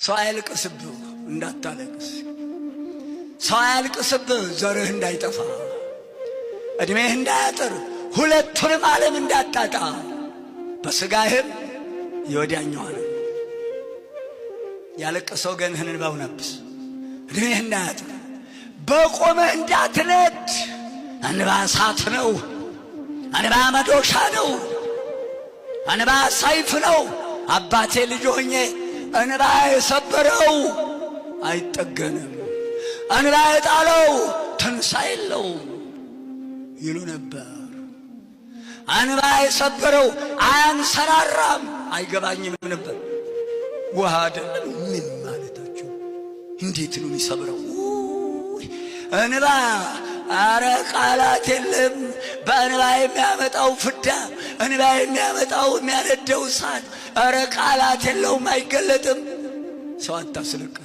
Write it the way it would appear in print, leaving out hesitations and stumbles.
ሰው አያልቅስብህ እንዳታለቅስ፣ ሰው አያልቅስብህ ዘርህ እንዳይጠፋ፣ ዕድሜህ እንዳያጥር፣ ሁለቱንም ዓለም እንዳታጣ፣ በሥጋህም የወዲያኛዋንም ያለቀሰ ወገንህን እንባውን አብስ፣ ዕድሜህ እንዳያጥር፣ በቆመህ እንዳትነድ። እንባ እሳት ነው። እንባ መዶሻ ነው። እንባ ሰይፍ ነው። አባቴ ልጅ ሆኜ እንባ የሰበረው አይጠገንም፣ እንባ የጣለው ትንሣኤ የለውም ይሉ ነበር። እንባ የሰበረው አያንሰራራም፣ አይገባኝም ነበር። ውሃ አይደለም ምን ማለታቸው? እንዴት ነው የሚሰብረው እንባ? አረ ቃላት የለም። በእንባ የሚያመጣው ፍዳ፣ እንባ የሚያመጣው የሚያነደው እሳት፣ አረ ቃላት የለውም፣ አይገለጥም። ሰው አታስለቅስ።